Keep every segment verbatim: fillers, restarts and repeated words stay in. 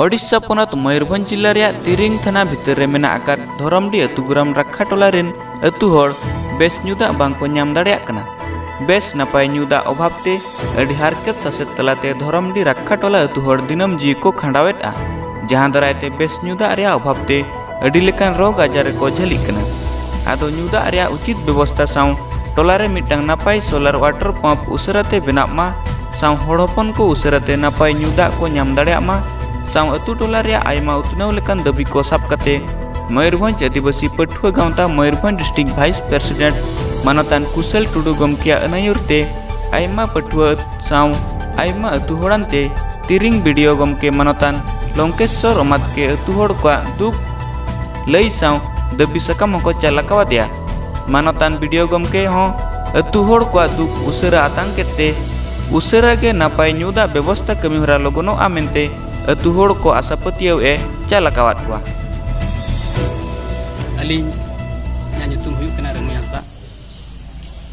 ᱳᱰᱤᱥᱟ ᱯᱚᱱᱚᱛ ᱢᱚᱭᱩᱨᱵᱷᱚᱸᱡᱽ ᱡᱤᱞᱟ ᱨᱮᱭᱟᱜ ᱛᱤᱨᱤᱝ ᱛᱷᱟᱱᱟ ᱵᱷᱤᱛᱤᱨ ᱨᱮ ᱢᱮᱱᱟᱜ ᱟᱠᱟᱫ ᱫᱷᱚᱨᱚᱢᱰᱤ ᱟᱹᱛᱩ ᱜᱨᱟᱢ ᱨᱟᱠᱷᱟ ᱴᱚᱞᱟ ᱨᱮᱱ ᱟᱹᱛᱩ ᱦᱚᱲ ᱵᱮᱥ ᱧᱩ ᱫᱟᱜ ᱵᱟᱝ ᱠᱚ ᱧᱟᱢ ᱫᱟᱲᱮᱭᱟᱜ ᱠᱟᱱᱟ᱾ ᱵᱮᱥ ᱱᱟᱯᱟᱭ ᱧᱩ ᱫᱟᱜ ᱚᱵᱷᱟᱵ ᱛᱮ ᱟᱹᱰᱤ ᱦᱟᱨᱠᱮᱛ ᱥᱟᱥᱮᱛ ᱛᱟᱞᱟᱛᱮ ᱫᱷᱚᱨᱚᱢᱰᱤ ᱨᱟᱠᱷᱟ ᱴᱚᱞᱟ ᱟᱹᱛᱩ ᱦᱚᱲ ᱫᱤᱱᱟᱹᱢ ᱡᱤᱣᱤ ᱠᱚ ᱠᱷᱟᱸᱰᱟᱣᱮᱫᱼᱟ, ᱡᱟᱦᱟᱸ ᱫᱟᱨᱟᱭ ᱛᱮ ᱵᱮᱥ ᱧᱩ ᱫᱟᱜ ᱨᱮᱭᱟᱜ ᱚᱵᱷᱟᱵ ᱛᱮ ᱟᱹᱰᱤ ᱞᱮᱠᱟᱱ ᱨᱳᱜᱽ ᱟᱡᱟᱨ ᱨᱮᱠᱚ ᱡᱷᱟᱹᱞᱤᱜ ᱠᱟᱱᱟ᱾ ᱟᱫᱚ ᱧᱩ ᱫᱟᱜ ᱨᱮᱭᱟᱜ ᱩᱪᱤᱛ ᱵᱮᱵᱚᱥᱛᱷᱟ ᱥᱟᱶ ᱴᱚᱞᱟ ᱨᱮ ᱢᱤᱫᱴᱟᱝ ᱱᱟᱯᱟᱭ solar water pump ᱩᱥᱟᱹᱨᱟ ᱛᱮ ᱵᱮᱱᱟᱜ ᱢᱟ, ᱥᱟᱶ ᱦᱚᱲ ᱦᱚᱯᱚᱱ ᱠᱚ ᱩᱥᱟᱹᱨᱟ ᱛᱮ ᱱᱟᱯᱟᱭ ᱧᱩ ᱫᱟᱜ ᱠᱚ ᱧᱟᱢ ᱫᱟᱲᱮᱭᱟᱜ ᱢᱟ, ᱥᱟᱶ ᱟᱹᱛᱩ ᱴᱚᱞᱟ ᱨᱮᱭᱟᱜ ᱟᱭᱢᱟ ᱩᱛᱱᱟᱹᱣ ᱞᱮᱠᱟᱱ ᱫᱟᱹᱵᱤ ᱠᱚ ᱥᱟᱵ ᱠᱟᱛᱮ ᱢᱚᱭᱩᱨᱵᱷᱚᱸᱡᱽ ᱟᱹᱫᱤᱵᱟᱹᱥᱤ ᱯᱟᱹᱴᱷᱩᱣᱟᱹ ᱜᱟᱶᱛᱟ ᱢᱚᱭᱩᱨᱵᱷᱚᱸᱡᱽ district vice president ᱢᱟᱱᱚᱛᱟᱱ ᱠᱩᱥᱟᱹᱞ ᱴᱩᱰᱩ ᱜᱚᱢᱠᱮᱭᱟᱜ ᱟᱹᱱᱟᱹᱭᱩᱨ ᱛᱮ ᱟᱭᱢᱟ ᱯᱟᱹᱴᱷᱩᱣᱟᱹ ᱥᱟᱶ ᱟᱭᱢᱟ ᱟᱹᱛᱩ ᱦᱚᱲᱟᱱ ᱛᱮ ᱛᱤᱨᱤᱝ BDO ᱜᱚᱢᱠᱮ ᱢᱟᱱᱚᱛᱟᱱ ᱞᱚᱝᱠᱮᱥᱥᱚᱨ ᱚᱢᱟᱛᱠᱮ ᱟᱹᱛᱩ ᱦᱚᱲ ᱠᱚᱣᱟᱜ ᱫᱩᱠ ᱞᱟᱹᱭ ᱥᱟᱶ ᱫᱟᱹᱵᱤ ᱥᱟᱠᱟᱢ ᱦᱚᱸᱠᱚ ᱪᱟᱞ ᱟᱠᱟᱣᱟᱫᱮᱭᱟ᱾ ᱢᱟᱱᱚᱛᱟᱱ BDO ᱜᱚᱢᱠᱮ ᱦᱚᱸ ᱟᱹᱛᱩ ᱦᱚᱲ ᱠᱚᱣᱟᱜ ᱫᱩᱠ ᱩᱥᱟᱹᱨᱟ ᱟᱛᱟᱝ ᱠᱮᱫ ᱛᱮ ᱩᱥᱟᱹᱨᱟ ᱜᱮ ᱱᱟᱯᱟᱭ ᱧᱩ ᱫᱟᱜ ᱵᱮᱵᱚᱥᱛᱷᱟ ᱠᱟᱹᱢᱤ ᱦᱚᱨᱟ ᱞᱚᱜᱚᱱᱚᱜᱼᱟ ᱢᱮᱱᱛᱮ ᱟᱹᱛᱩ ᱦᱚᱲ ᱠᱚ ᱟᱥᱟ ᱯᱟᱹᱛᱭᱟᱹᱣ ᱮ ᱪᱟᱞ ᱟᱠᱟᱣᱟᱫ ᱠᱚᱣᱟ᱾ ᱟᱹᱞᱤᱧᱟᱜ ᱧᱩᱛᱩᱢ ᱦᱩᱭᱩᱜ ᱠᱟᱱᱟ ᱨᱟᱹᱢᱩᱭ ᱦᱟᱸᱥᱫᱟ,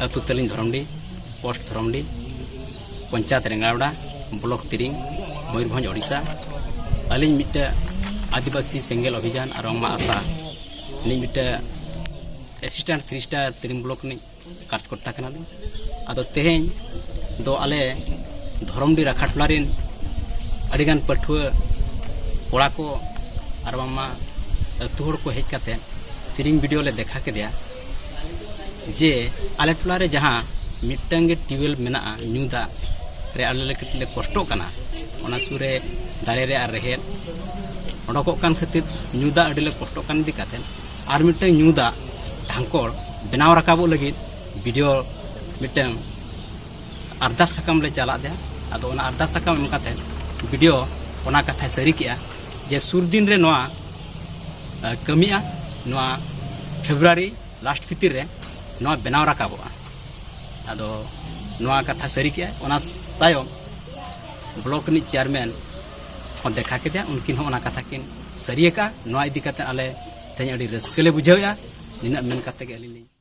ᱟᱹᱛᱩ ᱛᱟᱹᱞᱤᱧ ᱫᱷᱚᱨᱚᱢᱰᱤ, ᱯᱳᱥᱴ ᱫᱷᱚᱨᱚᱢᱰᱤ, ᱯᱚᱧᱪᱟᱭᱮᱛ ᱨᱮᱝᱜᱟᱲᱰᱟ, ᱵᱞᱚᱠ ᱛᱤᱨᱤᱝ, ᱢᱚᱭᱩᱨᱵᱷᱚᱸᱡᱽ, ᱳᱰᱤᱥᱟ᱾ ᱟᱹᱞᱤᱧ ᱢᱤᱫᱴᱟᱝ ᱟᱹᱫᱤᱵᱟᱹᱥᱤ ᱥᱮᱸᱜᱮᱞ ᱚᱵᱷᱤᱡᱟᱱ ᱟᱨ ᱚᱝᱢᱟ ᱟᱥᱟ ᱨᱤᱱᱤᱡ ᱢᱤᱫᱴᱟᱝ assistant three star ᱛᱤᱨᱤᱝ ᱵᱞᱚᱠ ᱨᱤᱱᱤᱡ ᱠᱟᱨᱡᱽᱠᱚᱨᱛᱟ ᱠᱟᱱᱟᱞᱤᱧ᱾ ᱟᱫᱚ ᱛᱮᱦᱮᱧ ᱫᱚ ᱟᱞᱮ ᱫᱷᱚᱨᱚᱢᱰᱤ ᱨᱟᱠᱷᱟ ᱴᱚᱞᱟ ᱨᱮᱱ ᱟᱹᱰᱤᱜᱟᱱ ᱯᱟᱹᱴᱷᱩᱣᱟᱹ ᱠᱚᱲᱟ ᱠᱚ ᱟᱨ ᱵᱟᱝᱢᱟ ᱟᱹᱛᱩ ᱦᱚᱲ ᱠᱚ ᱦᱮᱡ ᱠᱟᱛᱮ ᱛᱤᱨᱤᱝ BDO ᱞᱮ ᱫᱮᱠᱷᱟ ᱠᱮᱫᱮᱭᱟ ᱡᱮ ᱟᱞᱮ ᱴᱚᱞᱟ ᱨᱮ ᱡᱟᱦᱟᱸ ᱢᱤᱫᱴᱟᱝ ᱜᱮ ᱴᱤᱭᱩᱵᱽᱣᱮᱞ ᱢᱮᱱᱟᱜᱼᱟ, ᱧᱩ ᱫᱟᱜ ᱨᱮ ᱟᱞᱮ ᱞᱮ ᱠᱟᱹᱴᱤᱡ ᱞᱮ ᱠᱚᱥᱴᱚᱜ ᱠᱟᱱᱟ, ᱚᱱᱟ ᱥᱩᱨ ᱨᱮ ᱫᱟᱨᱮ ᱨᱮ ᱟᱨ ᱨᱮᱦᱮᱫ ᱚᱰᱚᱠᱚᱜ ᱠᱟᱱ ᱠᱷᱟᱹᱛᱤᱨ ᱧᱩ ᱫᱟᱜ ᱟᱹᱰᱤ ᱞᱮ ᱠᱚᱥᱴᱚᱜ ᱠᱟᱱ ᱤᱫᱤ ᱠᱟᱛᱮ ᱟᱨ ᱢᱤᱫᱴᱟᱝ ᱧᱩ ᱫᱟᱜ ᱰᱷᱟᱝᱠᱚᱲ ᱵᱮᱱᱟᱣ ᱨᱟᱠᱟᱵᱚᱜ ᱞᱟᱹᱜᱤᱫ BDO ᱢᱤᱫᱴᱟᱝ ᱟᱨᱫᱟᱥ ᱥᱟᱠᱟᱢ ᱞᱮ ᱪᱟᱞᱟᱜ ᱫᱮᱭᱟ᱾ ᱟᱫᱚ ᱚᱱᱟ ᱟᱨᱫᱟᱥ ᱥᱟᱠᱟᱢ ᱮᱢ ᱠᱟᱛᱮ BDO ᱚᱱᱟ ᱠᱟᱛᱷᱟᱭ ᱥᱟᱹᱨᱤ ᱠᱮᱜᱼᱟ ᱡᱮ ᱥᱩᱨ ᱫᱤᱱ ᱨᱮ ᱱᱚᱣᱟ, ᱟᱹ, ᱠᱟᱹᱢᱤᱜᱼᱟ, ᱱᱚᱣᱟ February last ᱵᱷᱤᱛᱤᱨ ᱨᱮ ᱱᱚᱣᱟ ᱵᱮᱱᱟᱣ ᱨᱟᱠᱟᱵᱚᱜᱼᱟ᱾ ᱟᱫᱚ ᱱᱚᱣᱟ ᱠᱟᱛᱷᱟ ᱥᱟᱹᱨᱤ ᱠᱮᱜᱼᱟ᱾ ᱚᱱᱟ ᱛᱟᱭᱚᱢ ᱵᱞᱚᱠ ᱨᱤᱱᱤᱡ ᱪᱮᱭᱟᱨᱢᱮᱱ ᱦᱚᱸ ᱫᱮᱠᱷᱟ ᱠᱮᱫᱮᱭᱟ, ᱩᱱᱠᱤᱱ ᱦᱚᱸ ᱚᱱᱟ ᱠᱟᱛᱷᱟ ᱠᱤᱱ ᱥᱟᱹᱨᱤ ᱟᱠᱟᱫᱼᱟ᱾ ᱱᱚᱣᱟ ᱤᱫᱤ ᱠᱟᱛᱮ ᱟᱞᱮ ᱛᱮᱦᱮᱧ ᱟᱹᱰᱤ ᱨᱟᱹᱥᱠᱟᱹ ᱞᱮ ᱵᱩᱡᱷᱟᱹᱣᱮᱫᱼᱟ᱾ ᱱᱤᱱᱟᱹᱜ ᱢᱮᱱ ᱠᱟᱛᱮ ᱜᱮ ᱟᱹᱞᱤᱧ ᱞᱤᱧ